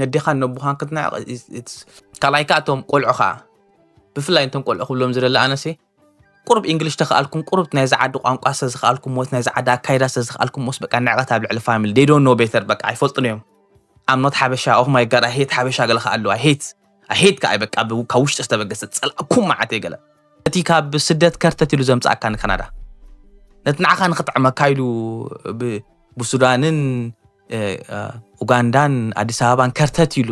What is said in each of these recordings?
ነዴኻን ነቦኻን ክትንዕቕ ካልኣይ ከዓ እቶም ቆልዑ ከዓ ብፍላይ እንቶም ቆልዑ ክብሎም ዝደሊ ኣነሲ ቁሩብ እንግሊሽ ተኽኣልኩም ቁሩብ ናይዚ ዓዲ ቋንቋ ስለ ዝኽኣልኩም ሞት ናይዚ ዓዲ ኣካይዳ ስለ ዝኽኣልኩም ሞስ በቃ ንዕቐት ኣብ ልዕሊ ፋሚሊ they don't know better በቃ ኣይፈልጡን እዮም። I'm not ሓበሻ oh my god I hate ሓበሻ ገለ ከኣሉ I hate I hate ከዓ በቃ ካብ ውሽጢ ዝተበገሰ ጸላእኩም መዓት እየ ገለ እቲ ካብ ስደት ከርተት ኢሉ ዘምጻእካ ንካናዳ ነቲ ንዓኻ ንኽጥዕመካ ኢሉ ብሱዳንን ኡጋንዳን ኣዲስ ኣበባን ከርተት ኢሉ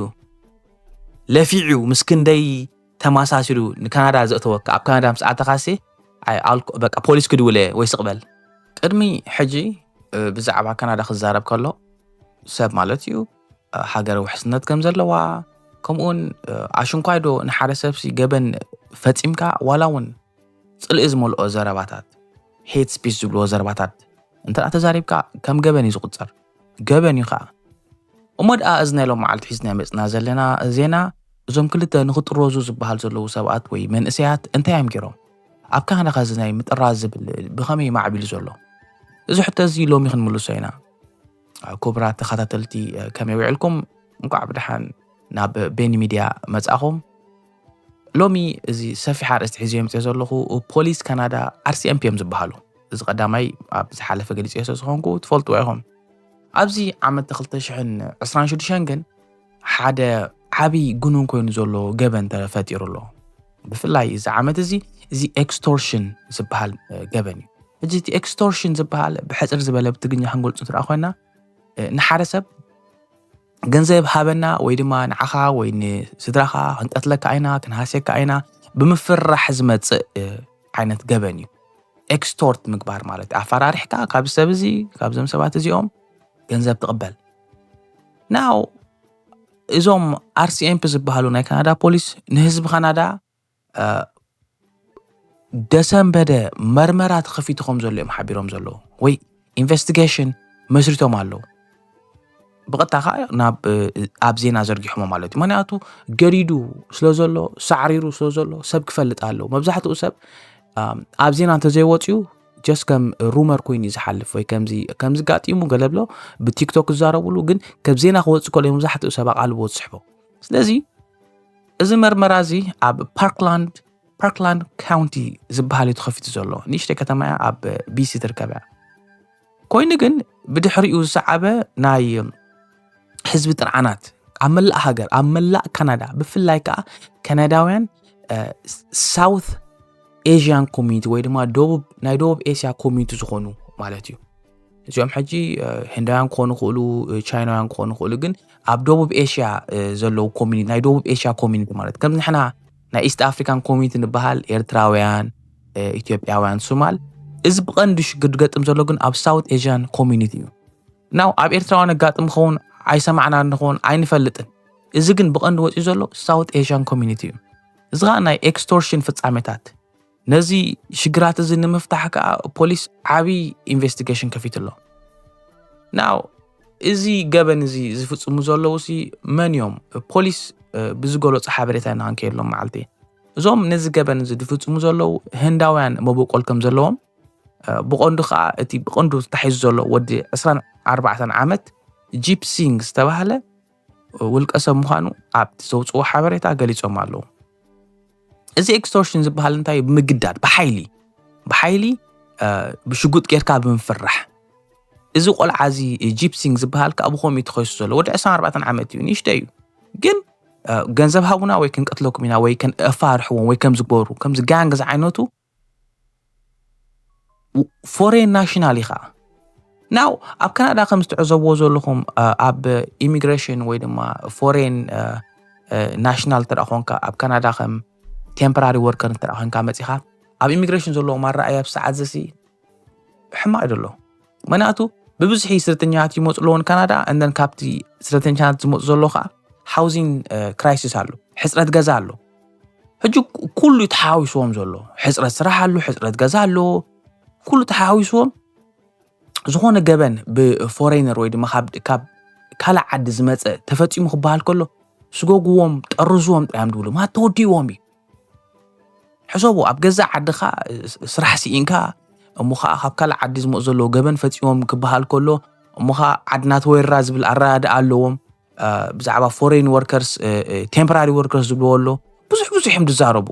ለፊዑ ምስ ክንደይ ተማሳሲሉ ንካናዳ ዘእተወካ ኣብ ካናዳ ምስ ኣተኻሲ በቃ ፖሊስ ክድውለ ወይ ስቕበል ቅድሚ ሕጂ ብዛዕባ ካናዳ ክዛረብ ከሎ ሰብ ማለት እዩ ሃገር ውሕስነት ከም ዘለዋ ከምኡውን ኣሽንኳይ ዶ ንሓደ ሰብሲ ገበን ፈጺምካ ዋላ እውን ጽልኢ ዝመልኦ ዘረባታት hate speech ዝብልዎ ዘረባታት እንተ ተዛሪብካ ከም ገበን እዩ ዝቁጸር ገበን እዩ ከዓ እሞ ደኣ እዚ ናይ ሎም መዓልቲ ሒዝና መፅና ዘለና ዜና እዞም ክልተ ንክጥረዙ ዝበሃል ዘለዉ ሰባት ወይ መንእሰያት እንታይ እዮም ገይሮም ኣብ ካናዳ ከዚ ናይ ምጥራዝ ዝብል ብኸመይ ማዕቢሉ ዘሎ እዚ ሕቶ እዚ ሎሚ ክንምልሶ ኢና ክቡራት ተኸታተልቲ ከመይ ውዕልኩም እንኳዕ ብድሓን ናብ ቤኒ ሚድያ መጻኹም ሎሚ እዚ ሰፊሕ ኣርእስቲ ሒዘ መፅኦ ዘለኹ ፖሊስ ካናዳ ኣርሲኤምፒ እዮም ዝበሃሉ እዚ ቀዳማይ ኣብ ዝሓለፈ ገሊፀ ስለ ዝኾንኩ ትፈልጥዎ ኢኹም ኣብዚ ዓመት ክልተ ሽሕን ዕስራን ሽዱሽተን ግን ሓደ ዓብዪ ግኑን ኮይኑ ዘሎ ገበን ተፈጢሩ ኣሎ ብፍላይ እዚ ዓመት እዚ እዚ extortion ዝበሃል ገበን እዩ ሕጂ እቲ extortion ዝበሃል ብሕፅር ዝበለ ብትግርኛ ክንገልፁ ትረኣ ኮይና ንሓደ ሰብ ገንዘብ ሃበና ወይ ድማ ንዓኻ ወይ ንስድራኻ ክንቀትለካ ኢና ክንሃስየካ ኢና ብምፍራሕ ዝመፅእ ዓይነት ገበን እዩ extort ምግባር ማለት ኣፈራሪሕካ ካብ ሰብ እዚ ካብዞም ሰባት እዚኦም ገንዘብ ትቕበል ናው እዞም ኣርሲኤምፒ ዝበሃሉ ናይ ካናዳ ፖሊስ ንህዝቢ ካናዳ ደሰንበደ መርመራ ተኸፊቱ ከም ዘሎ እዮም ሓቢሮም ዘለዉ ወይ ኢንቨስቲጌሽን መስሪቶም ኣለዉ ብቐጥታ ከዓ ናብ ኣብ ዜና ዘርጊሖሞ ማለት እዩ ምክንያቱ ገዲዱ ስለ ዘሎ ሳዕሪሩ ስለ ዘሎ ሰብ ክፈልጥ ኣለዎ መብዛሕትኡ ሰብ ኣብ ዜና እንተዘይወፅዩ ጀስ ከም ሩመር ኮይኑ እዩ ዝሓልፍ ወይ ከምዚ ጋጢሙ ገለ ብሎ ብቲክቶክ ዝዛረብሉ ግን ከም ዜና ክወፅእ ከሎ መብዛሕትኡ ሰብ ኣቓልቦ ዝስሕቦ ስለዚ እዚ መርመራ እዚ ኣብ ፓርክላንድ ፓርክላንድ ካውንቲ ዝበሃል እዩ ተኸፊቱ ዘሎ ንእሽተይ ከተማ እያ ኣብ ቢሲ ትርከብ እያ ኮይኑ ግን ብድሕሪኡ ዝሰዓበ ናይ ህዝቢ ጥርዓናት ኣብ መላእ ሃገር ኣብ መላእ ካናዳ ብፍላይ ከዓ ካናዳውያን ሳውት ኤዥያን ኮሚኒቲ ወይ ድማ ደቡብ ናይ ደቡብ ኤስያ ኮሚኒቲ ዝኾኑ ማለት እዩ እዚኦም ሕጂ ህንዳውያን ክኾኑ ክእሉ ቻይናውያን ክኾኑ ክእሉ ግን ኣብ ደቡብ ኤሽያ ዘለዉ ኮሚኒቲ ናይ ደቡብ ኤሽያ ኮሚኒቲ ማለት ከም ንሕና ናይ ኢስት ኣፍሪካን ኮሚኒቲ ንበሃል ኤርትራውያን ኢትዮጵያውያን ሱማል እዚ ብቐንዱ ሽግር ዝገጥም ዘሎ ግን ኣብ ሳውት ኤዥያን ኮሚኒቲ እዩ ናው ኣብ ኤርትራውያን ኣጋጥም ኸውን ኣይሰማዕና ንኸውን ኣይንፈልጥን እዚ ግን ብቐንዱ ወፂኡ ዘሎ ሳውት ኤዥያን ኮሚኒቲ እዩ እዚ ከዓ ናይ ኤክስቶርሽን ፍጻሜታት ነዚ ሽግራት እዚ ንምፍታሕ ከዓ ፖሊስ ዓብዪ ኢንቨስቲጌሽን ከፊቱ ኣሎ ናው እዚ ገበን እዚ ዝፍፅሙ ዘለዉ ሲ መን እዮም ፖሊስ ብዝገለፁ ሓበሬታ ኢና ክንከየሎም መዓልቲ እዞም ነዚ ገበን እዚ ዝፍፅሙ ዘለዉ ህንዳውያን መበቆል ከም ዘለዎም ብቐንዱ ከዓ እቲ ብቐንዱ ተታሒዙ ዘሎ ወዲ ዕስራን ኣርባዕተን ዓመት ጂፕ ሲንግ ዝተባህለ ውልቀ ሰብ ምዃኑ ኣብቲ ዘውፅዎ ሓበሬታ ገሊፆም ኣለዉ እዚ ኤክስቶርሽን ዝበሃል እንታይ ብምግዳድ ብሓይሊ ብሓይሊ ብሽጉጥ ጌርካ ብምፍራሕ እዚ ቆልዓ እዚ ጂፕሲንግ ዝበሃል ከዓ ብኸምኡ ተኸሱ ዘሎ ወዲ ዕስራን ኣርባዕተን ዓመት እዩ ንእሽተ እዩ ግን ገንዘብ ሃቡና ወይ ክንቀትለኩም ኢና ወይ ከነፋርሕዎም ወይ ከም ዝገበሩ ከምዚ ጋንግ ዝዓይነቱ ፎሬን ናሽናል እዩ ከዓ ናው ኣብ ካናዳ ከም ዝትዕዘብዎ ዘለኹም ኣብ ኢሚግሬሽን ወይ ድማ ፎሬን ናሽናል ተዳ ኮንካ ኣብ ካናዳ ከም ቴምፖራሪ ወርከር እንተ ኮንካ መፂኻ ኣብ ኢሚግሬሽን ዘለዎ ማረኣያ ኣብ ሰዓት ዘሲ ሕማቕ እዩ ዘሎ ምክንያቱ ብብዝሒ ስደተኛታት ይመፁ ኣለዎ ንካናዳ እንደን ካብቲ ስደተኛታት ዝመፁ ዘሎ ከዓ ሃውዚንግ ክራይሲስ ኣሎ ሕፅረት ገዛ ኣሎ ሕጂ ኩሉ ተሓዋዊስዎም ዘሎ ሕፅረት ስራሕ ኣሎ ሕፅረት ገዛ ኣሎ ኩሉ ተሓዋዊስዎም ዝኾነ ገበን ብፎሬነር ወይ ድማ ካብ ካልእ ዓዲ ዝመፀ ተፈፂሙ ክበሃል ከሎ ስጎግዎም ጠርዝዎም ጥራዮም ዝብሉ ማለት ተወዲዎም እዩ ሕሰቡ ኣብ ገዛእ ዓድኻ ስራሕ ስኢንካ እሞ ከዓ ካብ ካልእ ዓዲ ዝመፁ ዘለዉ ገበን ፈፂሞም ክበሃል ከሎ እሞ ከዓ ዓድና ተወሪራ ዝብል ኣረዳድኣ ኣለዎም ብዛዕባ foreign workers፣ temporary workers ዝብልዎ ኣሎ። ብዙሕ ብዙሕ እዮም ዝዛረቡ።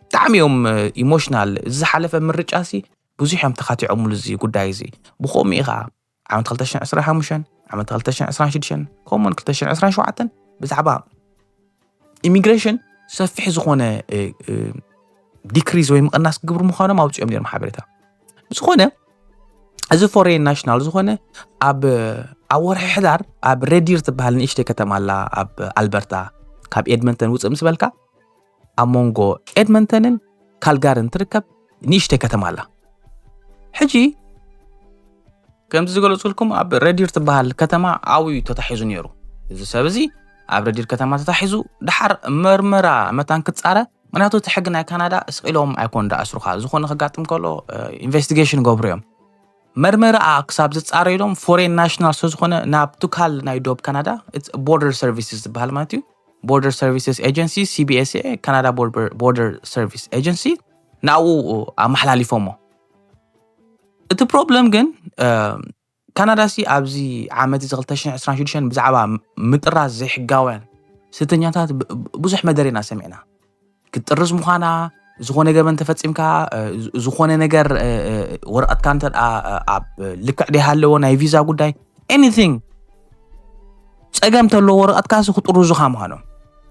ብጣዕሚ እዮም ኢሞሽናል። እዚ ዝሓለፈ ምርጫ ሲ ብዙሕ እዮም ተኻቲዖምሉ እዚ ጉዳይ እዚ። ብኸምኡ ኢኻ ዓመት ክልተ ሽሕን ዕስራን ሓሙሽተን፣ ዓመት ክልተ ሽሕን ዕስራን ሽዱሽተን፣ ከምኡውን ክልተ ሽሕን ዕስራን ሸውዓተን ብዛዕባ ኢሚግሬሽን ሰፊሕ ዝኾነ ዲክሪዝ ወይ ምቕናስ ክግብሩ ምዃኖም ኣውፅኦም ነይሮም ሓበሬታ። ብዝኾነ እዚ ፎሬን ናሽናል ዝኾነ ኣብ ኣብ ወርሒ ሕዳር ኣብ ሬዲር ትበሃል ንእሽተይ ከተማ ኣላ ኣብ ኣልበርታ፣ ካብ ኤድመንተን ውፅእ ምስ በልካ ኣብ መንጎ ኤድመንተንን ካልጋርን ትርከብ ንእሽተይ ከተማ ኣላ። ሕጂ ከምዚ ዝገለፅልኩም ኣብ ሬዲር ትበሃል ከተማ ኣብኡ እዩ ተታሒዙ ነይሩ። እዚ ሰብ እዚ ኣብ ሬዲር ከተማ ተታሒዙ ድሓር መርመራ መታን ክፃረ፣ ምክንያቱ እቲ ሕጊ ናይ ካናዳ እስቂሎም ኣይኮን ዳኣስሩኻ፣ ዝኾነ ከጋጥም ከሎ ኢንቨስቲጌሽን ገብሩ እዮም። መርመራ ክሳብ ዝፃረ ኢሎም ፎሬን ናሽናል ስለዝኾነ ናብ ትካል ናይ ዶብ ካናዳ ቦርደር ሰርቪስስ ዝበሃል ማለት እዩ፣ ቦርደር ሰርቪስስ ኤጀንሲ፣ CBSA፣ ካናዳ ቦርደር ሰርቪስ ኤጀንሲ ናብኡ ኣመሓላሊፎሞ። እቲ ፕሮብለም ግን ካናዳ ሲ ኣብዚ ዓመት እዚ ክልተ ሽሕን ዕስራን ሽዱሽተን ብዛዕባ ምጥራዝ ዘይሕጋውያን ስደተኛታት ብዙሕ መደር ኢና ሰሚዕና። ክትጥርዝ ምዃና፣ ዝኾነ ገበን ተፈፂምካ፣ ዝኾነ ነገር ወረቐትካ እንተ ኣብ ልክዕ ደይሃለዎ ናይ ቪዛ ጉዳይ፣ ኤኒቲንግ ፀገም ተለዎ ወረቐትካ ሲ ክጥርዙኻ ምዃኖም።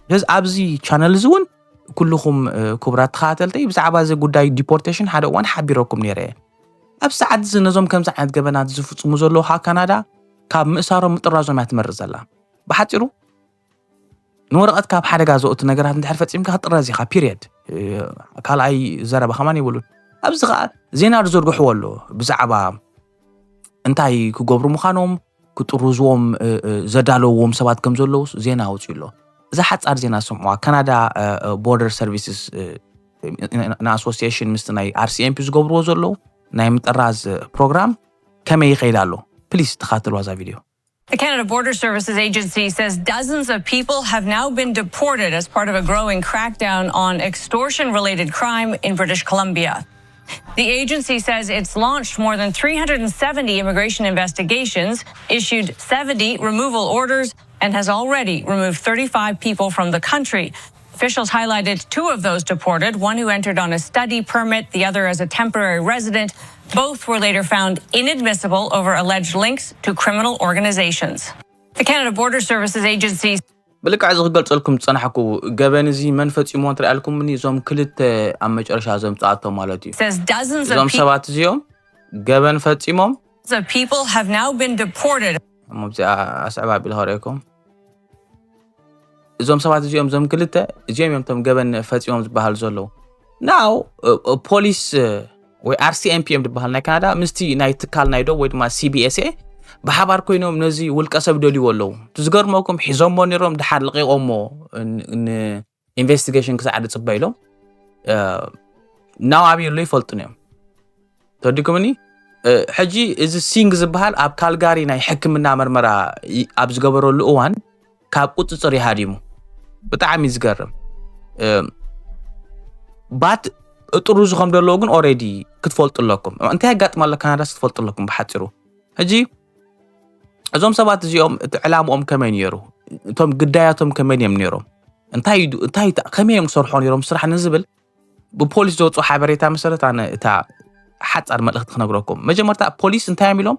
ስለዚ ኣብዚ ቻነል እዚ እውን ኩልኹም ክቡራት ተኸታተልተይ ብዛዕባ እዚ ጉዳይ ዲፖርቴሽን ሓደ እዋን ሓቢረኩም ነይረ እየ። ኣብ ሰዓት እዚ ነዞም ከምዚ ዓይነት ገበናት ዝፍፅሙ ዘለዉ ከዓ ካናዳ ካብ ምእሳሮም ምጥራዞም እያ ትመርፅ ዘላ። ብሓፂሩ ንወረቐት ካብ ሓደጋ ዘእቱ ነገራት እንድሕር ፈፂምካ ክጥረዝ ኢኻ፣ ፒሪየድ። ካልኣይ ዘረባ ከማን የብሉን። ኣብዚ ከዓ ዜና ዝዘርግሕዎ ኣሎ ብዛዕባ እንታይ ክገብሩ ምዃኖም፣ ክጥርዝዎም ዘዳለውዎም ሰባት ከም ዘለዉ ዜና ኣውፅኡ ኣሎ። እዛ ሓፃር ዜና ስምዕዋ። ካናዳ ቦርደር ሰርቪስስ ንኣሶሲሽን ምስቲ ናይ RCMP ዝገብርዎ ዘለዉ ናይ ምጥራዝ ፕሮግራም ከመይ ይኸይድ ኣሎ? ፕሊስ ተኻተልዋ እዛ ቪድዮ። The Canada Border Services Agency says dozens of people have now been deported as part of a growing crackdown on extortion related crime in British Columbia. The agency says it's launched more than three hundred seventy immigration investigations, issued seventy removal orders, and has already removed thirty-five people from the country. Officials highlighted two of those deported, one who entered on a study permit, the other as a temporary resident. Both were later found inadmissible over alleged links to criminal organizations. The Canada Border Services Agency ብልክዕ እዚ ክገልፀልኩም ዝፀናሕኩ ገበን እዚ መን ፈፂምዎ እንትርኣልኩምኒ እዞም ክልተ ኣብ መጨረሻ ዘምፅኣቶም ማለት እዩ። says dozens of እዞም ሰባት እዚኦም ገበን ፈፂሞም of people have now been deported. እሞ ኣብዚኣ ኣስዕብ ኣቢለ ከርእየኩም። እዞም ሰባት እዚኦም እዞም ክልተ እዚኦም እዮም እቶም ገበን ፈፂሞም ዝበሃሉ ዘለዉ። ናው ፖሊስ ወይ RCMP እዮም ዝበሃል ናይ ካናዳ ምስቲ ናይ ትካል ናይ ዶብ ወይ ድማ CBSA ብሓባር ኮይኖም ነዚ ውልቀ ሰብ ደልይዎ ኣለዉ። እቲ ዝገርመኩም ሒዞሞ ነይሮም ድሓር ለቂቖሞ ን ኢንቨስቲጌሽን ክሳዕ ዝፅበ ኢሎም ናው ኣብይ ኣሎ ይፈልጡን እዮም። ተወዲኩምኒ። ሕጂ እዚ ሲንግ ዝበሃል ኣብ ካልጋሪ ናይ ሕክምና መርመራ ኣብ ዝገበረሉ እዋን ካብ ቁፅፅር ይሃዲሙ። ብጣዕሚ ዝገርም። ባት እጥሩ ዝኸም ደለዎ ግን ኦሬዲ ክትፈልጡ ኣለኩም። እንታይ ያጋጥም ኣሎ ካናዳስ ክትፈልጡ ኣለኩም ብሓፂሩ። ሕጂ እዞም ሰባት እዚኦም እቲ ዕላምኦም ከመይ ነይሩ፣ እቶም ግዳያቶም ከመይ እዮም ነይሮም፣ እንታይ እዩ ዱ- እንታይ እዩ ታ- ከመይ እዮም ክሰርሑ ነይሮም ስራሕ ንዝብል ብፖሊስ ዘውፅኡ ሓበሬታ መሰረት ኣነ እታ ሓፃር መልእኽቲ ክነግረኩም። መጀመርታ ፖሊስ እንታይ እዮም ኢሎም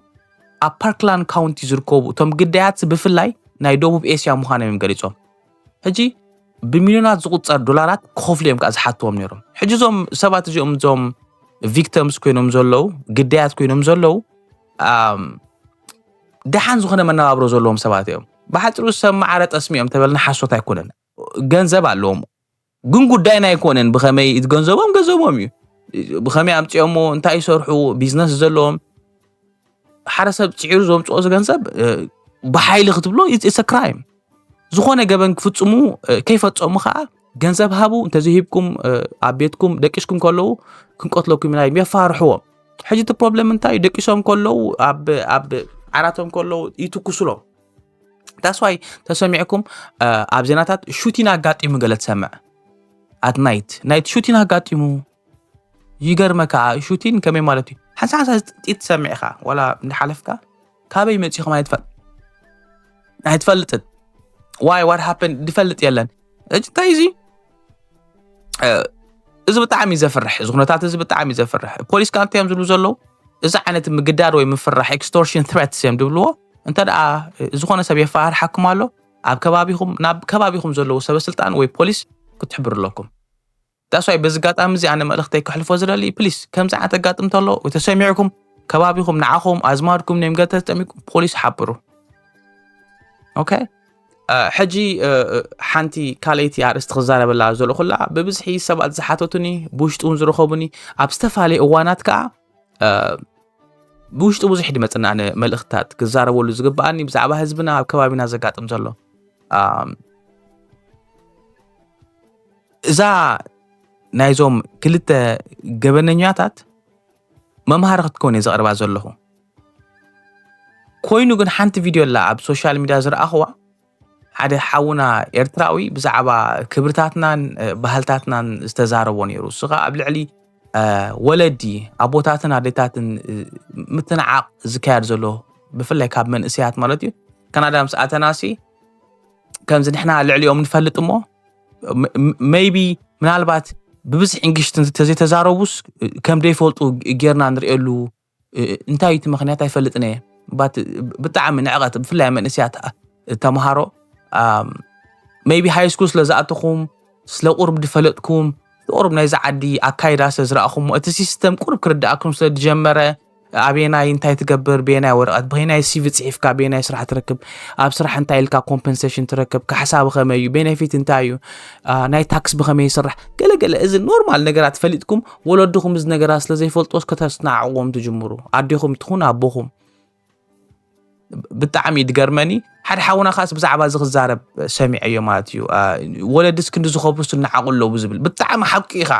ኣብ ፓርክላንድ ካውንቲ ዝርከቡ እቶም ግዳያት ብፍላይ ናይ ደቡብ ኤስያ ምዃኖም እዮም ገሊፆም። ሕጂ ብሚሊዮናት ዝቁፀር ዶላራት ክኸፍሉ እዮም ከዓ ዝሓትዎም ነይሮም። ሕጂ እዞም ሰባት እዚኦም እዞም ቪክተምስ ኮይኖም ዘለዉ ግዳያት ኮይኖም ዘለዉ ኣም፣ ደሓን ዝኾነ መነባብሮ ዘለዎም ሰባት እዮም። ብሓፂሩ ሰብ ማዕረ ጠስሚ እዮም ተበልና ሓሶት ኣይኮነን። ገንዘብ ኣለዎም ግን ጉዳይና ኣይኮነን ብኸመይ እቲ ገንዘቦም ገንዘቦም እዩ። ብኸመይ ኣምፅኦሞ እንታይ ይሰርሑ ቢዝነስ ዘለዎም ሓደ ሰብ ፅዒሩ ዘምፅኦ እዚ ገንዘብ እ፣ ብሓይሊ ክትብሎ it's a crime። ዝኾነ ገበን ክፍፅሙ እ፣ ከይፈፀሙ ከዓ ገንዘብ ሃቡ እንተዘይሂብኩም እ፣ ኣብ ቤትኩም ደቂስኩም ከለዉ ክንቀትለኩም ኢና እዮም የፋርሕዎም። ሕጂ እቲ ፕሮብለም እንታይ ደቂሶም ከለዉ ኣብ ኣብ ዓራቶም ከለዉ ይትኩሱሎም። ታስዋይ ተሰሚዕኩም እ፣ ኣብ ዜናታት ሹቲን ኣጋጢሙ ገለ ትሰምዕ ኣት ናይት ናይት ሹቲን ኣጋጢሙ ይገርመካ። ሹቲን ከመይ ማለት እዩ ሓንሳ ሓንሳ ጥይት ትሰምዕ ኢኻ ዋላ እንዳሓለፍካ ካበይ መፂኹም ኣይትፈል ኣይትፈልጥን። why, what happened ዝፈልጥ የለን። ሕጂ እንታይ እዚ እዚ ብጣዕሚ ዘፍርሕ እዚ ኩነታት እዚ ብጣዕሚ ዘፍርሕ። ፖሊስ ከኣ እንታይ እዮም ዝብሉ ዘለዉ? እዚ ዓይነት ምግዳድ ወይ ምፍራሕ፣ extortion threats እዮም ዝብልዎ። እንተ ደኣ ዝኾነ ሰብ የፈራርሓኩም ኣሎ፣ ኣብ ከባቢኹም ናብ ከባቢኹም ዘለዉ ሰበ ስልጣን ወይ ፖሊስ ክትሕብሩ ኣለኩም። ዳስዋይ በዚ ኣጋጣሚ እዚ ኣነ መልእኽተይ ከሕልፎ ዝደሊ፣ ፕሊስ ከምዚ ዓይነት ኣጋጥም ተሎ ወይ ተሰሚዕኩም ከባቢኹም ንዓኹም ኣዝማድኩም ነም ገተ ተጠሚኩም ፖሊስ ሓብሩ። ኦኬ። ሕጂ ሓንቲ ካልኣይቲ ኣርእስቲ ክዛረበላ ዘለኹላ ብብዝሒ ሰባት ዝሓተቱኒ ብውሽጢ እውን ዝረኸቡኒ ኣብ ዝተፈላለየ እዋናት ከዓ ብውሽጢ ብዙሕ ድመፅና ኣነ መልእኽትታት ክዛረበሉ ዝግብኣኒ ብዛዕባ ህዝብና ኣብ ከባቢና ዘጋጥም ዘሎ እዛ ናይዞም ክልተ ገበነኛታት መምሃሪ ክትከውን እየ ዘቕርባ ዘለኹ። ኮይኑ ግን ሓንቲ ቪድዮ ኣላ ኣብ ሶሻል ሚድያ ዝረኣኽዋ፣ ሓደ ሓውና ኤርትራዊ ብዛዕባ ክብርታትናን ባህልታትናን ዝተዛረቦ ነይሩ። እሱ ኸዓ ኣብ ልዕሊ ወለዲ ኣቦታትን ኣዴታትን ምትንዓቕ ዝካየድ ዘሎ፣ ብፍላይ ካብ መንእሰያት ማለት እዩ። ካናዳ ምስ ኣተናሲ ከምዚ ንሕና ልዕሊኦም ንፈልጥ እሞ ሜይቢ ምናልባት ብብዝሒ እንግሊሽ ተዘይተዛረቡስ ከም ደይፈልጡ ጌርና ንርእየሉ እንታይ እዩ እቲ ምኽንያት ኣይፈልጥን እየ። ብጣዕሚ ንዕቐት ብፍላይ መንእሰያት ተምሃሮ ሜይቢ ሃይ ስኩል ስለ ዝኣተኹም ስለ ቁርብ ዝፈለጥኩም ቁርብ ናይዚ ዓዲ ኣካይዳ ስለ ዝረኣኹም እቲ ሲስተም ቁርብ ክርድኣኩም ስለ ዝጀመረ ኣበየናይ እንታይ ትገብር፣ በየናይ ወረቐት፣ በየናይ ሲቪ ፅሒፍካ፣ በየናይ ስራሕ ትረክብ፣ ኣብ ስራሕ እንታይ ኢልካ ኮምፐንሴሽን ትረክብ፣ ካሕሳ ብኸመይ እዩ፣ ቤኔፊት እንታይ እዩ፣ ናይ ታክስ ብኸመይ ይስራሕ፣ ገለገለ እዚ ኖርማል ነገራት ፈሊጥኩም ወለድኹም እዚ ነገራት ስለ ዘይፈልጦስ ከተስናዕዎም ትጅምሩ። ኣዴኹም ትኹን ኣቦኹም። ብጣዕሚ እዩ ድገርመኒ። ሓደ ሓውና ኻስ ብዛዕባ እዚ ክዛረብ ሰሚዐዮ ማለት እዩ። ወለድስ ክንዲ ዝኸብሩ ስናዓቑ ኣለዉ ዝብል ብጣዕሚ ሓቂ ኢኻ።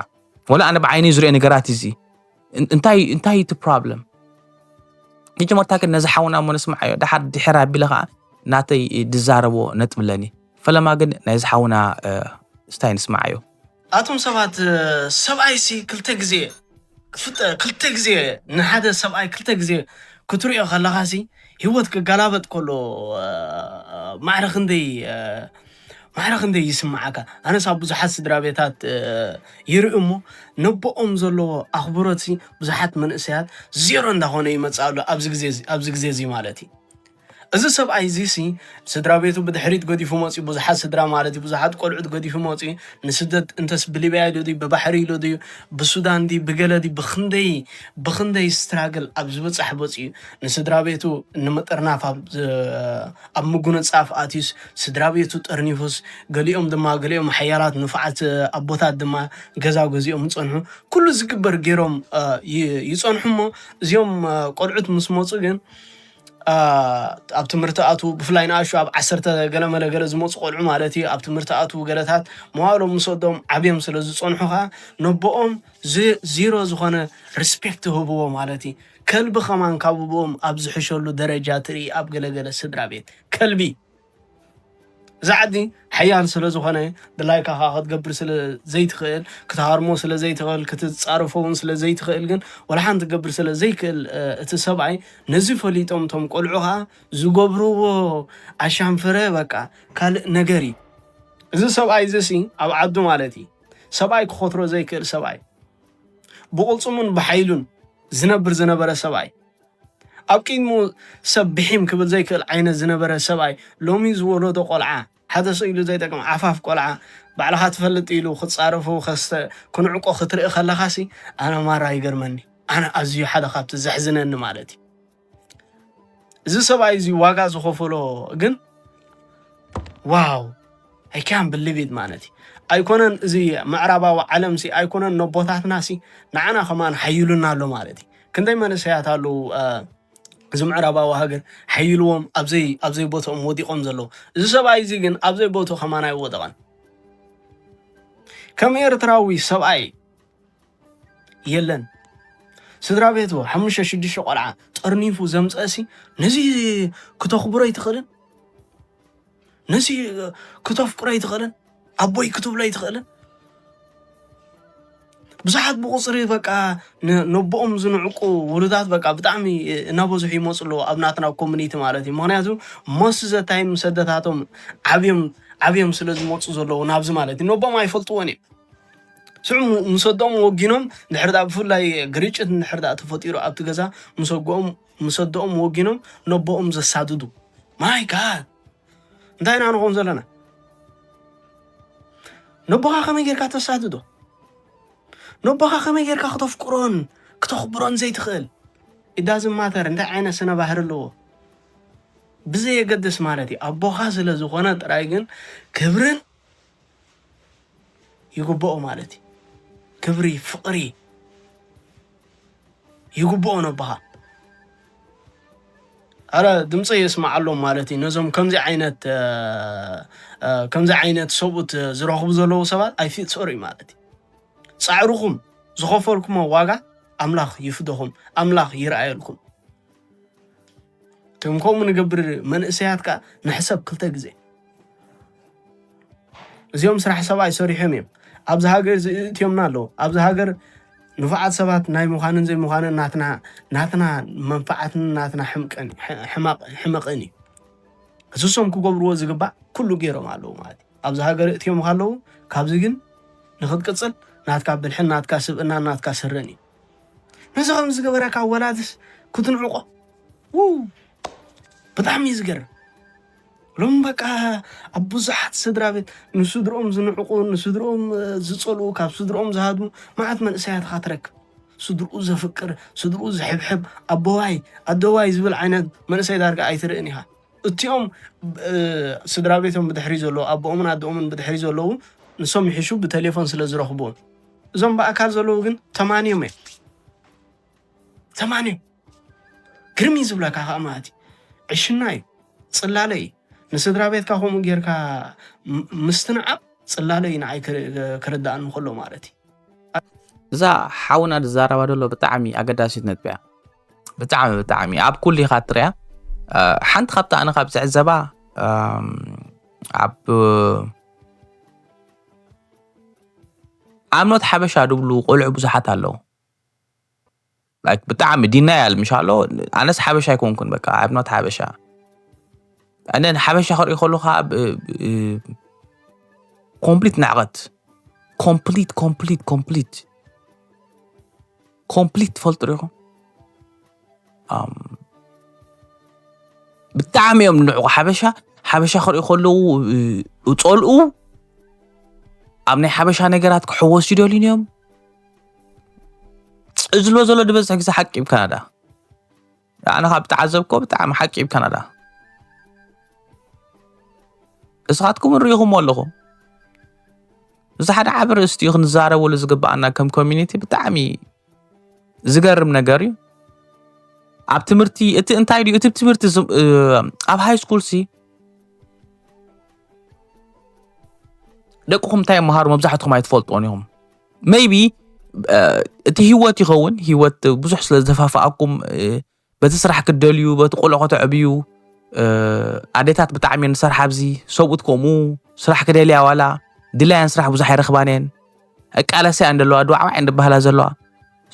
ወላ ኣነ ብዓይነይ ዝሪኦ ነገራት እዚ እንታይ እንታይ እቲ ፕሮብለም መጀመርታ ግን ነዚ ሓውና እሞ ንስምዓዮ። ድሓር ድሕር ኣቢለ ከዓ ናተይ ድዛረቦ ነጥቢ ኣለኒ። ፈለማ ግን ናይዚ ሓውና ስታይ ንስምዓዮ። ኣቱም ሰባት፣ ሰብኣይ ሲ ክልተ ግዜ ክፍጠ ክልተ ግዜ ንሓደ ሰብኣይ ክልተ ግዜ ክትሪኦ ከለኻ ሲ ህይወት ክገላበጥ ከሎ ማዕረ ክንደይ ማዕረ ክንደይ ይስምዓካ። ኣነስ ኣብ ብዙሓት ስድራ ቤታት ይርኢ እሞ ነቦኦም ዘለዎ ኣኽብሮት ሲ ብዙሓት መንእሰያት ዜሮ እንዳኾነ ይመጽእ ኣሎ ኣብዚ ግዜ እዚ ማለት እዩ። እዚ ሰብኣይ እዚ ሲ ስድራ ቤቱ ብድሕሪት ገዲፉ መፅዩ። ብዙሓት ስድራ ማለት እዩ፣ ብዙሓት ቆልዑት ገዲፉ መፅዩ። ንስደት እንተስ ብሊብያ ኢሉ ድዩ ብባሕሪ ኢሉ ድዩ ብሱዳን ድዩ ብገለ ድዩ ብክንደይ ብክንደይ ስትራግል ኣብ ዝበፃሕ በፅዩ ንስድራ ቤቱ ንምጥርናፍ ኣብ ምጉንፃፍ ኣትዩስ ስድራ ቤቱ ጠርኒፉስ ገሊኦም ድማ ገሊኦም ሓያላት ንፉዓት ኣቦታት ድማ ገዛ ገዚኦም ይፀንሑ። ኩሉ ዝግበር ገይሮም ይፀንሑ እሞ እዚኦም ቆልዑት ምስ መፁ ግን ኣብ ትምህርቲ ኣትዉ ብፍላይ ንኣሹ ኣብ ዓሰርተ ገለመለ ገለ ዝመፁ ቆልዑ ማለት እዩ ኣብ ትምህርቲ ኣትዉ ገለታት መዋእሎም ምስ ወዶም ዓብዮም ስለ ዝፀንሑ ከዓ ነቦኦም ዚሮ ዝኾነ ሪስፔክት ህብዎ ማለት እዩ። ከልቢ ከማን ካብ ብኦም ኣብ ዝሕሸሉ ደረጃ ትርኢ ኣብ ገለገለ ስድራ ቤት ከልቢ እዚ ዓዲ ሓያል ስለ ዝኾነ ድላይካ ከዓ ክትገብር ስለ ዘይትኽእል ክትሃርሞ ስለ ዘይትኽእል ክትፃረፎ እውን ስለ ዘይትኽእል ግን ወላ ሓንቲ ትገብር ስለ ዘይክእል እቲ ሰብኣይ ነዚ ፈሊጦም እቶም ቆልዑ ከዓ ዝገብርዎ ኣሻንፍረ በቃ ካልእ ነገር እዩ። እዚ ሰብኣይ እዚ ሲ ኣብ ዓዱ ማለት እዩ ሰብኣይ ክኸትሮ ዘይክእል ሰብኣይ ብቕልፅሙን ብሓይሉን ዝነብር ዝነበረ ሰብኣይ ኣብ ቅድሙ ሰብ ብሒም ክብል ዘይክእል ዓይነት ዝነበረ ሰብኣይ ሎሚ ዝወለዶ ቆልዓ ሓደ ሰው ኢሉ ዘይጠቅም ዓፋፍ ቆልዓ ባዕልኻ ትፈልጥ ኢሉ ክፃረፉ ከስተ ክንዕቆ ክትርኢ ከለኻሲ ኣነ ማራ ይገርመኒ። ኣነ ኣዝዩ ሓደ ካብቲ ዘሕዝነኒ ማለት እዩ። እዚ ሰብኣይ እዚ ዋጋ ዝኸፈሎ ግን ዋው I can't believe it ማለት እዩ። ኣይኮነን እዚ ምዕራባዊ ዓለም ሲ ኣይኮነን ነቦታትና ሲ ንዓና ከማን ሓይሉና ኣሎ ማለት እዩ። ክንደይ መንእሰያት ኣለዉ እዚ ምዕራባዊ ሃገር ሓይልዎም ኣብዘይ ኣብዘይ ቦትኦም ወዲቖም ዘለዉ። እዚ ሰብኣይ እዚ ግን ኣብዘይ ቦትኡ ከማን ኣይወደቐን። ከም ኤርትራዊ ሰብኣይ የለን። ስድራ ቤቱ ሓሙሽተ ሽዱሽተ ቆልዓ ጠርኒፉ ዘምፀእሲ ነዚ ክተኽብሮ ኣይትኽእልን? ነዚ ክተፍቅሮ ኣይትኽእልን? ኣቦይ ክትብሎ ኣይትኽእልን? ብዙሓት ብቁፅሪ በቃ ነቦኦም ዝንዕቁ ውሉዳት በቃ ብጣዕሚ እናበዝሑ ይመፁ ኣለዉ ኣብ ናትና ኮሚኒቲ ማለት እዩ። ምክንያቱ most of the time ምስ ኣደታቶም ዓብዮም ዓብዮም ስለ ዝመፁ ዘለዉ ናብዚ ማለት እዩ። ነቦኦም ኣይፈልጥዎን እዮም። ስዑ ምስ ኣደኦም ወጊኖም ድሕር ዳ ብፍላይ ግርጭት እንድሕር ዳ ተፈጢሩ ኣብቲ ገዛ ምስ ኣደኦም ወጊኖም ነቦኦም ዘሳድዱ። My God፣ እንታይ ኢና ንኾን ዘለና? ነቦኻ ከመይ ጌርካ ተሳድዶ? ነቦኻ ከመይ ጌርካ ክተፍቅሮን ክተኽብሮን ዘይትኽእል? ኢዳዝም ማተር እንታይ ዓይነት ስነ ባህሪ ኣለዎ ብዘየገድስ ማለት እዩ። ኣቦኻ ስለ ዝኾነ ጥራይ ግን ክብርን ይግብኦ ማለት እዩ። ክብሪ፣ ፍቕሪ ይግብኦ ነቦኻ። ኣረ ድምፂ የስምዓሎም ማለት እዩ። ነዞም ከምዚ ዓይነት ከምዚ ዓይነት ሰብኡት ዝረኽቡ ዘለዉ ሰባት I feel sorry ማለት እዩ። ፃዕርኹም ዝኸፈልኩሞ ዋጋ ኣምላኽ ይፍደኹም፣ ኣምላኽ ይርኣየልኩም። እቶም ከምኡ ንገብር መንእሰያት ከዓ ንሕሰብ ክልተ ግዜ። እዚኦም ስራሕ ሰብ ኣይሰሪሖም እዮም። ኣብዚ ሃገር እዚ እትዮምና ኣለዉ። ኣብዚ ሃገር ንፉዓት ሰባት ናይ ምዃንን ዘይምዃንን ናትና ናትና መንፍዓትን ናትና ሕምቅን ሕማቅ- ሕመቅን እዩ። እሱሶም ክገብርዎ ዝግባእ ኩሉ ገይሮም ኣለዉ ማለት እዩ። ኣብዚ ሃገር እትዮምካ ኣለዉ። ካብዚ ግን ንክትቅፅል ናትካ ብልሕን ናትካ ስብእናን ናትካ ስርን እዩ። ነዚ ከም ዝገበረካ ወላድስ ክትንዕቆ ው ብጣዕሚ እዩ ዝገርም። ሎም በቃ ኣብ ብዙሓት ስድራ ቤት ንስድርኦም ዝንዕቁ ንስድርኦም ዝፀልኡ ካብ ስድርኦም ዝሃድሙ መዓት መንእሰያት ኢኻ ትረክብ። ስድርኡ ዘፍቅር ስድርኡ ዝሕብሕብ ኣቦዋይ ኣደዋይ ዝብል ዓይነት መንእሰይ ዳርጋ ኣይትርእን ኢኻ። እቲኦም ስድራ ቤቶም ብድሕሪ ዘለዉ ኣቦኦምን ኣደኦምን ብድሕሪ ዘለዉ ንሶም ይሕሹ ብቴሌፎን ስለ ዝረኽብዎም እዞም ብኣካል ዘለዉ ግን ተማንዮም እዮም። ተማንዮም ግርም እዩ ዝብለካ ከዓ ማለት እዩ። ዕሽና እዩ፣ ፅላለ እዩ። ንስድራ ቤትካ ከምኡ ጌርካ ምስትንዓቕ ፅላለ እዩ ንዓይ ክርዳእኒ ከሎ ማለት እዩ። እዛ ሓውና ዝዛረባ ዘሎ ብጣዕሚ ኣገዳሲት ነጥቢ እያ። ብጣዕሚ ብጣዕሚ ኣብ ኩሉ ኢኻ ትሪያ። ሓንቲ ካብቲ ኣነ ካብ ዝዕዘባ ኣብ ኣምኖት ሓበሻ ድብሉ ቆልዑ ብዙሓት ኣለዉ። ብጣዕሚ ዲናያል ምሽ ኣሎ። ኣነስ ሓበሻ ኣይኮንኩን በቃ I'm not ሓበሻ። ኣነ ንሓበሻ ክርኢ ከለኹ ከዓ ኮምፕሊት ንዕቐት ኮምፕሊት ኮምፕሊት ኮምፕሊት ኮምፕሊት ትፈልጡ ዲኹም? ብጣዕሚ እዮም ንዕቑ ሓበሻ። ሓበሻ ክርእዩ ከለዉ እፀልኡ ኣብ ናይ ሓበሻ ነገራት ክሕወሱ ይደልዩን እዮም። እዚ ዝሎ ዘሎ ዝበዝሕ ግዜ ሓቂ እዩ ካናዳ። ኣነ ካብ ተዓዘብኮ ብጣዕሚ ሓቂ እዩ ካናዳ። እስኻትኩም ርኢኹሞ ኣለኹም። እዚ ሓደ ዓቢ ርእስቲ እዩ ክንዛረበሉ ዝግባኣና ከም ኮሚኒቲ ብጣዕሚ ዝገርም ነገር እዩ። ኣብ ትምህርቲ እቲ እንታይ ድዩ እቲ ትምህርቲ ኣብ ሃይ ስኩል ሲ ደቅኹም እንታይ ይመሃሩ መብዛሕትኹም ኣይትፈልጥዎን ኢኹም። ሜይቢ እቲ ህይወት ይኸውን። ህይወት ብዙሕ ስለ ዝተፋፍኣኩም በቲ ስራሕ ክትደልዩ በቲ ቆልዑ ከተዕብዩ ኣዴታት ብጣዕሚ እየን ዝሰርሓ ኣብዚ ሰብኡት ከምኡ ስራሕ ክደልያ ዋላ ድላያን ስራሕ ብዙሕ ኣይረኽባን እየን። እቃለሳ እየን ዘለዋ ድዋዕዋዕ እየን ዝበሃላ ዘለዋ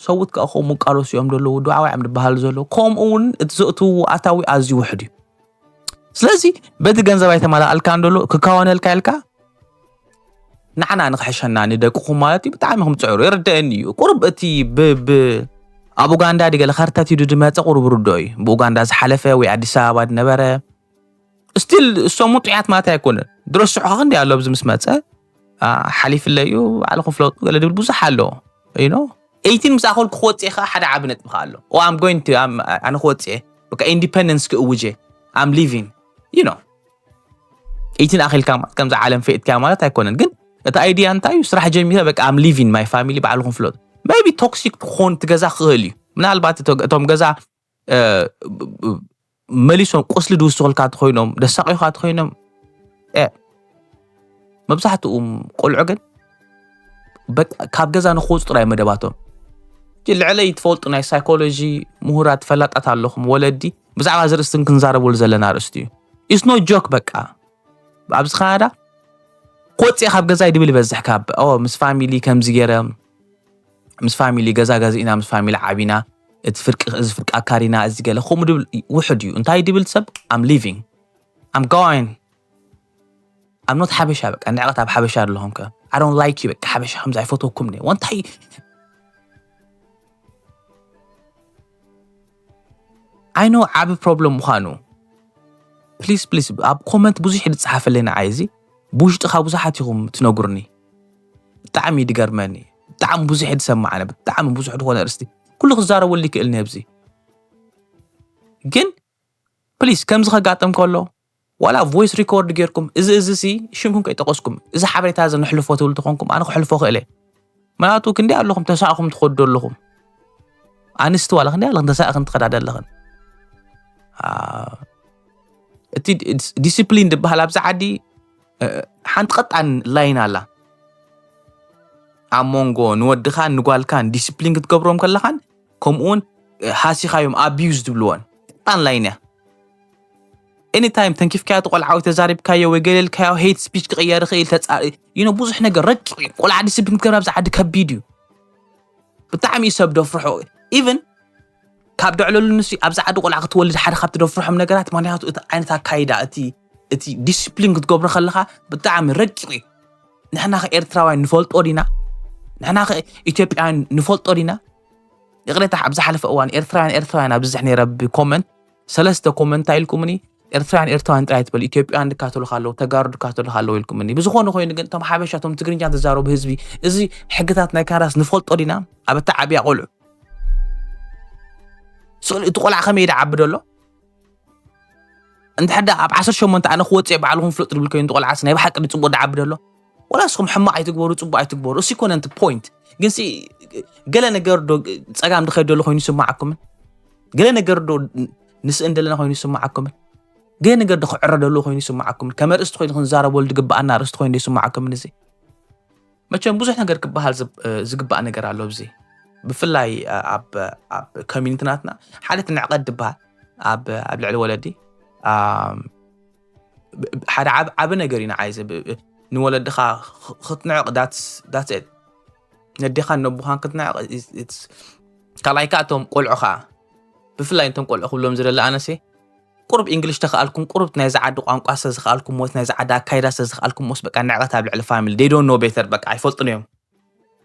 ሰብኡት ከዓ ከምኡ እቃለሱ እዮም ዘለዉ ድዋዕዋዕ እዮም ዝበሃሉ ዘለዉ ከምኡ እውን እቲ ዘእትውዎ ኣታዊ ኣዝዩ ውሕድ እዩ። ስለዚ በቲ ገንዘብ ኣይተመላኣልካን ደሎ ክካወነልካ ኢልካ ንዓና ንክሕሸና ንደቅኹም ማለት እዩ ብጣዕሚ ክምፅዕሩ ይርደአኒ እዩ። ቁሩብ እቲ ብ ብ ኣብ ኡጋንዳ ድገለ ካርታት ኢዱ ድመፀ ቁሩብ ርድኦ እዩ። ብኡጋንዳ ዝሓለፈ ወይ ኣዲስ ኣበባ ድነበረ ስቲል እሶም እውን ጥዑያት ማለት ኣይኮነን። ድረስዑ ከ ክንደይ ኣሎ ኣብዚ ምስ መፀ ሓሊፍለይ እዩ ባዕልኹም ፍለጡ ገለ ድብል ብዙሕ ኣሎ። You know? ኤይቲን ምስ ኣኸልኩ ክወፅእ ከ ሓደ ዓቢ ነጥቢ ከ ኣሎ። Oh, I'm going to ኣነ ክወፅእ እየ በቃ ኢንዲፐንደንስ ክእውጀ I'm leaving you know ኤይቲን ኣኺልካ ማለት ከምዚ ዓለም ፈይጥካ ማለት ኣይኮነን። ግን እቲ ኣይድያ እንታይ እዩ? ስራሕ ጀሚረ በቃ I'm leaving my family ባዕልኹም ፍለጡ። Maybe ቶክሲክ ክኾን እቲ ገዛ ክኽእል እዩ። ምናልባት እቶም ገዛ መሊሶም ቁስሊ ድውስኹልካ ተኮይኖም ደሳቂኻ ተኮይኖም መብዛሕትኡ ቆልዑ ግን ካብ ገዛ ንክወፁ ጥራይ መደባቶም። ልዕለይ ትፈልጡ ናይ ሳይኮሎጂ ምሁራት ፈላጣት ኣለኹም ወለዲ ብዛዕባ ዝርእስትን ክንዛረበሉ ዘለና ኣርእስቲ እዩ። It's no joke በቃ ኣብዚ ካናዳ ክወፅእ ካብ ገዛይ ድብል ይበዝሕ ካብ ምስ ፋሚሊ ከምዚ ገይረ ምስ ፋሚሊ ገዛ ገዚእና፣ ምስ ፋሚሊ ዓቢና፣ እቲ ፍርቂ፣ እዚ ፍርቂ ኣካሪና፣ እዚ ገለ ከምኡ ድብል ውሕድ እዩ። እንታይ ድብል ሰብ? I'm leaving, I'm going, I'm not ሓበሻ። በቃ ንዕቐት ኣብ ሓበሻ ኣለኹም ከ? I don't like you። በቃ ሓበሻ ከምዚ ኣይፈተኩም ነ ወንታይ። I know ዓቢ ፕሮብለም ምዃኑ። ፕሊስ ፕሊስ ኣብ ኮመንት ብዙሕ ድጽሓፈለይ ንዓይ እዚ ብውሽጥኻ ብዙሓት ኢኹም ትነግሩኒ። ብጣዕሚ ድገርመኒ። ብጣዕሚ ብዙሕ ድሰማዕነ፣ ብጣዕሚ ብዙሕ ድኾነ ርስቲ ኩሉ ክዛረበሉ ይክእል ነብዚ። ግን ፕሊስ ከምዚ ከጋጥም ከሎ ዋላ ቮይስ ሪኮርድ ጌርኩም፣ እዚ፣ እዚ ሲ ሽምኩም ከይጠቀስኩም፣ እዚ ሓበሬታ እዚ ንሕልፎ ትብል ተኾንኩም፣ ኣነ ክሕልፎ ክእለ። ምክንያቱ ክንደይ ኣለኹም ተሳእኹም ትኸዱ ኣለኹም። ኣንስቲ ዋላ ክንደይ ኣለኽን ተሳእኽን ትኸዳ ዘለኽን። አ፣ እቲ ዲስ-፣ ዲሲፕሊን ዝበሃል ኣብዚ ዓዲ፣ እ፣ ሓንቲ ቀጣን ላይን ኣላ። ኣብ መንጎ ንወድኻን ንጓልካን ዲሲፕሊን ክትገብሮም ከለኻን፣ ከምኡውን፣ እ፣ ሃሲኻዮም ኣቢዩዝ ዝብልዎን ቀጣን ላይን እያ። ኤኒታይም ተንኪፍካዮ፣ እቲ ቆልዓ ወይ ተዛሪብካዮ ወይ ገለ ኢልካዮ፣ ሄት ስፒች ክቕየር ይኽእል፣ ተጻ-፣ you know፣ ብዙሕ ነገር ረቂቕ እዩ። ቆልዓ ዲሲፕሊን ክትገብር ኣብዚ ዓዲ ከቢድ እዩ። ብጣዕሚ እዩ ሰብ ደፍርሖ። ኢቭን ካብ ደዕለሉ ንሱ ኣብዚ ዓዲ ቆልዓ ክትወልድ ሓደ ካብ ትደፍርሖም ነገራት፣ ምክንያቱ እቲ ዓይነት ኣካይዳ፣ እቲ፣ እቲ ዲሲፕሊን ክትገብሮ ከለኻ ብጣዕሚ ረቂቕ እዩ። ንሕና ከ ኤርትራውያን ንፈልጦ ዲና? ንሕና ከ ኢትዮጵያውያን ንፈልጦ ዲና? ይቕሬታ፣ ኣብ ዝሓለፈ እዋን ኤርትራውያን፣ ኤርትራውያን ኣብ ዝዝሕ ነይረ ብኮመንት፣ ሰለስተ ኮመንት እንታይ ኢልኩምኒ? ኤርትራውያን፣ ኤርትራውያን ጥራይ ትበል፣ ኢትዮጵያውያን ድካተሉካ ኣለዉ፣ ተጋሩ ድካተሉካ ኣለዉ ኢልኩምኒ። ብዝኾነ ኮይኑ ግን እቶም ሓበሻ፣ እቶም ትግርኛ ዝዛረቡ ህዝቢ፣ እዚ ሕግታት ናይ ካናዳስ ንፈልጦ ዲና? ኣብ እታ ዓብያ ቆልዑ። ስእሊ እቲ ቆልዓ ከመይ ደዓቢ ደሎ? እንድሕር ደኣ ኣብ ዓሰርተ ሸሞንተ ኣነ ክወጽእ እየ ባዕልኹም ፍለጡ ድብል ኮይኑ፣ ቆልዓስ ናይ ብሓቂ ድጽቡቕ ደዓቢ ደሎ? ወላ እስኹም ሕማቕ ኣይትግበሩ፣ ጽቡቕ ኣይትግበሩ። እሱ ይኮነ እቲ ፖይንት። ግን ሲ ገለ ነገር ዶ ጸጋም ድኸይድ ደሎ ኮይኑ ይስምዓኩምን? ገለ ነገር ዶ ንስእን ደለና ኮይኑ ይስምዓኩምን? ገለ ነገር ዶ ክዕረ ደሎ ኮይኑ ይስምዓኩምን? ከም ኣርእስቲ ኮይኑ ክንዛረበሉ ዝግብኣና ኣርእስቲ ኮይኑ ዶ ይስምዓኩምን እዚ? መቸም ብዙሕ ነገር ክበሃል ዝብ-፣ እ፣ ዝግባእ ነገር ኣሎ ኣብዚ። ብፍላይ፣ እ፣ ኣብ፣ ኣብ ኮሚኒቲ ናትና ሓደ እቲ ንዕቀት ዝበሃል ኣብ፣ ኣብ ልዕሊ ወለዲ፣ ኣም፣ ብ-፣ ብ-፣ ሓደ ዓብ-፣ ዓቢ ነገር እዩ ንዓይ እዚ። ብ-፣ ብ-፣ ንወለድኻ ኽ-፣ ክትንዕቕ፣ that's፣ that's it። ነዴኻን ነቦኻን ክትንዕቕ፣ it's፣ it's፣ ካልኣይ ከኣ እቶም ቆልዑ ከኣ፣ ብፍላይ እቶም ቆልዑ ክብሎም ዝደሊ ኣነሲ፣ ቁሩብ ኢንግሊሽ ተኸኣልኩም፣ ቁሩብ ናይዛ ዓዲ ቋንቋ ስለ ዝኸኣልኩሞ፣ ናይዛ ዓዲ ኣካይዳ ስለ ዝኸኣልኩሞስ፣ በቃ ንዕቀት ኣብ ልዕሊ ፋሚሊ። They don't know better፣ በቃ ኣይፈልጡን እዮም።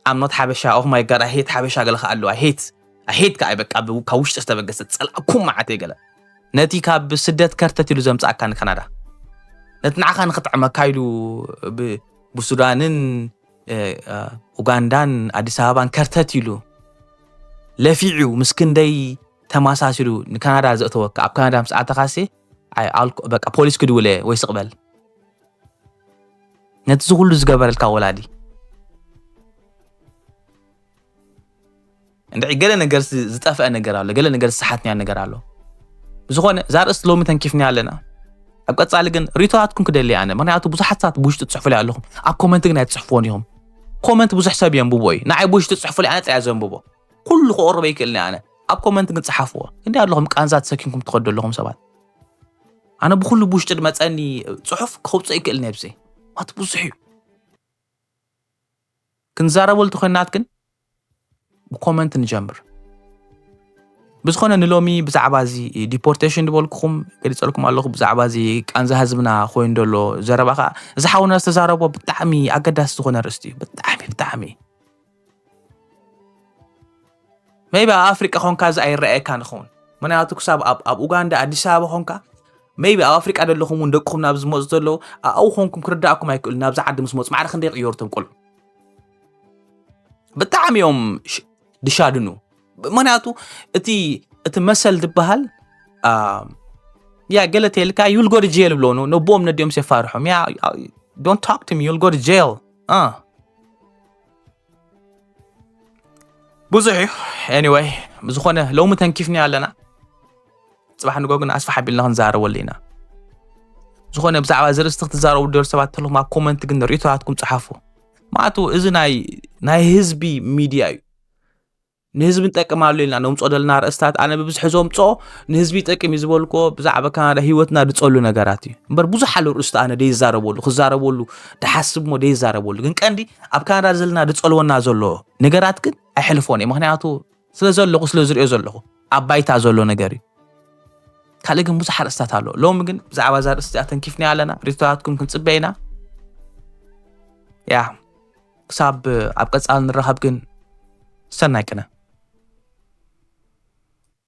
I'm not ሓበሻ፣ oh my God፣ I hate ሓበሻ ገለ ከኣ ኣለዉ። I hate፣ I hate ከኣ በቃ ብ-፣ ካብ ውሽጢ ዝተበገሰ ጸላእኩም መዓት እየ ገለ። ነቲ ካብ ስደት ከርተት ኢሉ ዘምጽኣካ ንካናዳ፣ ነቲ ንዓኻ ንኽጥዕመካ ኢሉ ብ-፣ ብሱዳንን፣ እ፣ እ፣ ኡጋንዳን ኣዲስ ኣበባን ከርተት ኢሉ ለፊዑ ምስ ክንደይ ተመሳሲሉ ንካናዳ ዘእተወካ፣ ኣብ ካናዳ ምስ ኣተኻሲ፣ ኣይ፣ ኣልኮ-፣ በቃ ፖሊስ ክድውል እየ ወይ ስቕ በል። ነቲ እዚ ኩሉ ዝገበረልካ ወላዲ። እንድዒ ገለ ነገር ዝ-፣ ዝጠፍአ ነገር ኣሎ፣ ገለ ነገር ዝሰሓትናዮ ነገር ኣሎ። ብዝኾነ፣ እዛ ርእስቲ ሎሚ ተንኪፍና ኣለና። ኣብ ቀጻሊ ግን ሪቶራትኩም ክደሊ ኣነ፣ ምኽንያቱ ብዙሓት ሰባት ብውሽጢ ትጽሕፉለይ ኣለኹም። ኣብ ኮመንት ግን ኣይትጽሕፍዎን ኢኹም። ኮመንት ብዙሕ ሰብ የንብቦ እዩ። ንዓይ ብውሽጢ ጽሕፉለይ ኣነ ጥራይ ዘንብቦ። ኩሉ ክቕርቦ ይክእልኒ ኣነ። ኣብ ኮመንት ግን ጸሓፍዎ። ክንደይ ኣለኹም ቃንዛ ተሰኪምኩም ትኸዱ ኣለኹም ሰባት። ኣነ ብኹሉ ብውሽጢ ድመጸኒ ጽሑፍ ከውጽኦ ይክእል ነብሲ። ማት ብዙሕ እዩ። ክንዛረበሉ ተኾይናት ግን ብኮመንት ንጀምር። ብዝኾነ ንሎሚ ብዛዕባ እዚ ዲፖርቴሽን ዝበልኩኹም ገሊጸልኩም ኣለኹ። ብዛዕባ እዚ ቃንዛ ህዝብና ኮይኑ ዘሎ ዘረባ ኸኣ እዚ ሓውና ዝተዛረቦ ብጣዕሚ ኣገዳሲ ዝኾነ ርእስቲ እዩ። ብጣዕሚ፣ ብጣዕሚ። ሜይቢ ኣብ ኣፍሪቃ ኾንካ እዚ ኣይረኣየካን ይኸውን። ምኽንያቱ ክሳብ ኣብ፣ ኣብ ኡጋንዳ፣ ኣዲስ ኣበባ ኾንካ፣ ሜይቢ ኣብ ኣፍሪቃ ዘለኹም እውን ደቅኹም ናብ ዝመጹ ዘለዉ፣ ኣብኡ ኾንኩም ክርዳእኩም ኣይክእሉን። ናብዚ ዓዲ ምስ መጹ ማዕረ ክንደይ ይቕየሩ እቶም ቆልዑ። ብጣዕሚ እዮም ሽ-፣ ድሻድኑ። ምኽንያቱ እቲ፣ እቲ መሰል ዝበሃል፣ ኣ፣ ያ ገለ ተይልካ፣ "You'll go to jail" ይብሎ። ነ-፣ ነቦኦም ነዲኦም የፋርሖም። ያ፣ don't talk to me, you'll go to jail። ኣ። ብዙሕ እዩ። ኤኒወይ፣ ብዝኾነ ሎሚ ተንኪፍኒ ኣለና። ጽባሕ ንጎ ግን ኣስፋሕ ኣቢልና ክንዛረበሉ ኢና። ዝኾነ ብዛዕባ እዚ ርእስቲ ክትዛረቡ ደር ሰባት ተለኹም ኣብ ኮመንት ግን ርእይቶታትኩም ጸሓፉ። ማቱ እዚ ናይ፣ ናይ ህዝቢ ሚድያ እዩ። ንህዝቢ ንጠቅም ኣሎ ኢልና ነምጽኦ ዘለና ርእስታት ኣነ ብብዝሒ ዘምጽኦ ንህዝቢ ይጠቅም እዩ ዝበልክዎ ብዛዕባ ካናዳ ህይወትና ዝጸሉ ነገራት እዩ። እምበር ብዙሕ ኣሎ ርእስቲ ኣነ ደይዛረበሉ፣ ክዛረበሉ ድሓስብ እሞ ደይዛረበሉ። ግን ቀንዲ ኣብ ካናዳ ዘለና ዝጸልወና ዘሎ ነገራት ግን ኣይሕልፎን እየ። ምክንያቱ ስለ ዘለኹ፣ ስለ ዝሪኦ ዘለኹ ኣብ ባይታ ዘሎ ነገር እዩ። ካልእ ግን ብዙሕ ኣርእስታት ኣሎ። ሎሚ ግን ብዛዕባ እዛ ኣርእስቲ እዚኣ ተንኪፍና ኣለና። ሪቶታትኩም ክንጽበ ኢና። ያ፣ ክሳብ ኣብ ቀጻሊ ንራኸብ ግን ሰናይ ቅነ።